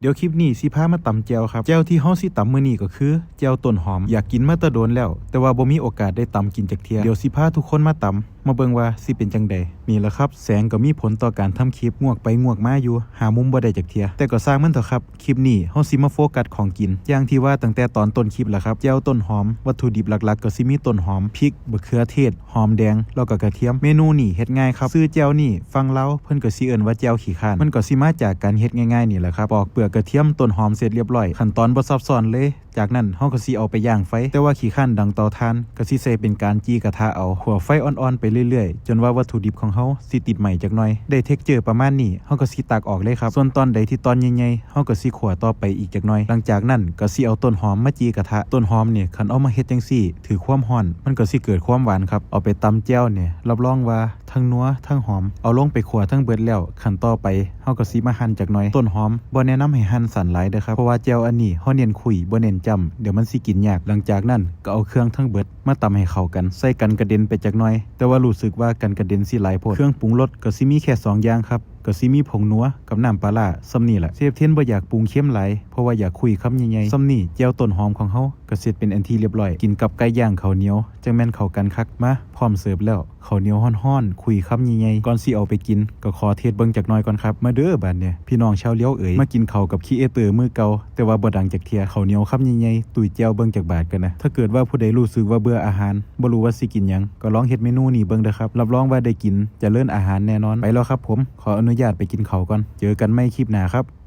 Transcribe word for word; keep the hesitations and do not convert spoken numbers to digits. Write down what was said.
เดี๋ยวคลิปนี้สิพามาตำแจ่วครับ แจ่วที่เฮาสิตำมื้อนี้ก็คือแจ่วต้นหอม อยากกินมาแต่โดนแล้ว แต่ว่าบ่มีโอกาสได้ตำกินจักเทื่อ เดี๋ยวสิพาทุกคนมาตำ มาเบิ่งว่าสิเป็นจั่งใด นี่ล่ะครับ แสงก็มีผลต่อการทำคลิป งวกไปงวกมาอยู่ หามุมบ่ได้จักเทื่อ แต่ก็ซ่างมันเถาะครับ คลิปนี้เฮาสิมาโฟกัสของกิน อย่างที่ว่าตั้งแต่ตอนต้นคลิปล่ะครับ แจ่วต้นหอม วัตถุดิบหลักๆ ก็สิมีต้นหอม พริก บักเขือเทศ หอมแดง แล้วก็กระเทียม เมนูนี้เฮ็ดง่ายครับ ชื่อแจ่วนี้ฝั่งลาวเพิ่นก็สิเอิ้นว่าแจ่วขี้ข้าน มันก็สิมาจากการเฮ็ดง่ายๆนี่แหละครับ ปอกเปลือกกระเทียม ต้นหอมเสร็จเรียบร้อย ขั้นตอนบ่ซับซ้อนเลย จากนั้นเฮาก็สิเอาไปย่างไฟ แต่ว่าขี้ข้านดังเตาถ่าน ก็สิใส่เป็นการจี่กระทะเอา ขั่วไฟอ่อนๆไปเรื่อยๆ จนว่าวัตถุดิบของเฮาสิติดไหม้จักหน่อย ได้เท็กเจอร์ประมาณนี้ เฮาก็สิตักออกเลยครับ ส่วนตอนใดที่ตอนใหญ่ๆ เฮาก็สิขั่วต่อไปอีกจักหน่อย หลังจากนั้นก็สิเอาต้นหอมมาจี่กระทะ ต้นหอมเนี่ยคันเอามาเฮ็ดจั่งซี้ ถืกความร้อน มันก็สิเกิดความหวานครับ เอาไปตำแจ่วเนี่ย รับรองว่าทั้งนัวทั้งหอม เอาลงไปขั่วทั้งเบิดแล้ว ขั้นต่อไปเฮาก็สิมาหั่นจักหน่อย ต้นหอมบ่แนะนำให้หั่นสั้นหลายเด้อครับ เพราะว่าแจ่วอันนี้เฮาเน้นคุยบ่เน้นจ้ำ เดี๋ยวมันสิกินยาก หลังจากนั้นก็เอาเครื่องทั้งเบิดมาตำให้เข้ากัน ใส่กันกระเด็นไปจักหน่อย แต่ว่ารู้สึกว่ากันกระเด็นสิหลายโพด เครื่องปรุงรสก็สิมีแค่สองอย่างครับ ก็สิมีผงนัวกับน้ำปลาร้า ส่ำนี้แหละ เชฟเทนบ่อยากปรุงเค็มหลาย เพราะว่าอยากคุยคำใหญ่ๆ ส่ำนี้แจ่วต้นหอมของเฮาก็เสร็จเป็นอันที่เรียบร้อย กินกับไก่ย่างข้าวเหนียว จั่งแม่นเข้ากันคัก มา พร้อมเสิร์ฟแล้ว ข้าวเหนียวฮ้อนๆ คุยคำใหญ่ๆ ก่อนสิเอาไปกิน ก็ขอเทสเบิ่งจักหน่อยก่อนครับ มาเด้อบาดเนี่ย พี่น้องชาวเหลียวเอ๋ย มากินข้าวกับครีเอเตอร์มือเก่า แต่ว่าบ่ดังจักเทื่อ ข้าวเหนียวคำใหญ่ๆ ตุ้ยแจ่วเบิ่งจักบาดกันนะ ถ้าเกิดว่าผู้ใดรู้สึกว่าเบื่ออาหาร บ่รู้ว่าสิกินหยัง ก็ลองเฮ็ดเมนูนี้เบิ่งเด้อครับ รับรองว่าได้กิน เจริญอาหารแน่นอน ไปแล้วครับผม ขออนุญาตไปกินข้าวก่อน เจอกันใหม่คลิปหน้าครับ